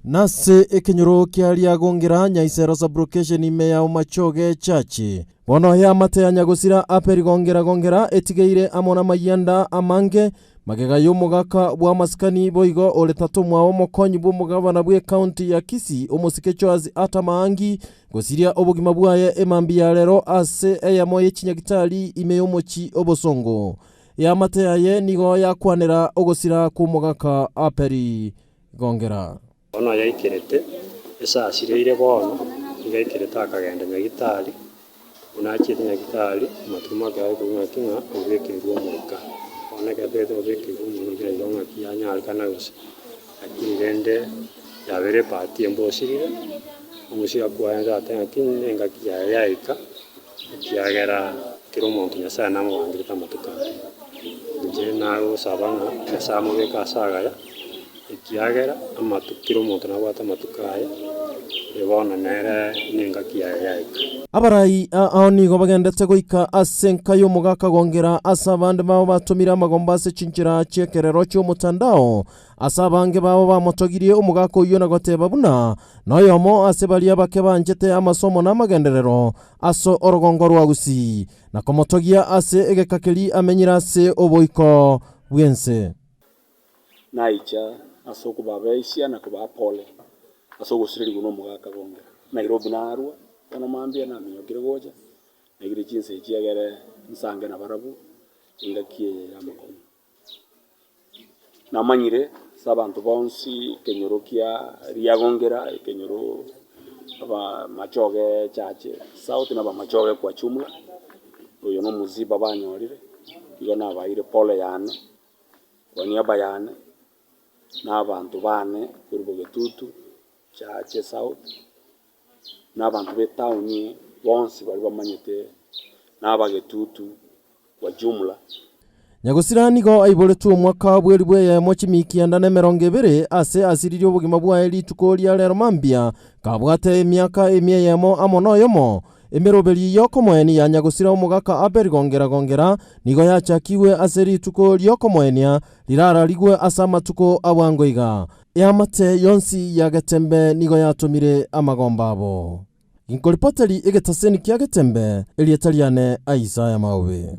Nase ekenyoro kia Riagongera, Nyaisero Sub-location ime ya Omachoge Church. Bono eamate ya nyagosira ape rigongera gongera etigeire amo namayianda amange, magega y'omogaka bw'amasikani boigo ore tata omwabo omokonyi bw'omogabana bw'ecounty ya Kisii omosike Joas Arthur Maangi gosiria obogima bwaye emambia ya rero ase eyemo ye chinyagitari ime y'omochi obosongo. Eamate yaye nigo yakwanera ogosira kw'omogaka Aperi Gongera. Bono yaikerete, esasireire bono, nigo aikerete akagenda nyagitari, buna achiete nyagitari, amatuko make aye ng'aki ng'a obekeirwe omoika. Bono ekero atagete obekeirwe omoika igo ng'aki yanyarekana gose, lakini rende yabeire ebahati embe osirire, omosira kwaye tata ng'aki na engaki yaye yaika, ekiagera kera omonto Nyasaye namobangerete amatuko aye. Inche nagosaba ng'a Nyasaye amobeke ase agaya. Ekiagera amatuko, kera omonto nabwate amatuko aye, erio bono nere nengaki yaye yaika. Abarai ao nigo bagendete goika ase enka y'omogaka gongera ase abande babo batomire amagombo ase chinchera chi'ekerero chi'omotandao. Ase abange babo bamotogirie omogaka oyio na goteba buna noyomo ase baria bake banchete amasomo na amagenderero ase orogongo rwa Gusii, na komotogia ase egeka keria amenyire ase oboiko bw'ense. Naicha ase okobabeisia na kobaa pole ase ogosirerigwa na omogaka gongera. Nairobi narwa, bono mambia naminyokire gocha, naigire chinsa echi egere nsange nabarabwo engaki eye y'amakong'u. Namanyire ase abanto bonsi ekenyoro kia riagongera, ekenyoro abamachoge chache south na abamachoge kwa jumla, oyo na omoziba banyorire, igo nabaeire pole yane. Kwa niaba yane na abanto baane korwa Bogetutu, Chache South, na abanto b'etaoni bonsi baria bamanyete na Abagetutu kwa jumla. Nyagosira nigo aiboretwe omwaka bw'elifu eyemo chimia kianda na emerongo ebere ase asiririe obogima bwaye rituko ria rero mambia, kabwate emiaka emia eyemo amo noyomo. Emeroberi y'okomoenia ya nyagosira omogaka Abeli gongera-gongera nigo yachakigwe ase rituko ri'okomoenia rirararigwe ase amatuko a bwango iga. Eamate yonsi ya Getembe nigo yatomire amagomba abo. Ginkoripoteri egetaseni kia Getembe, erieta riane Isaya Maobe.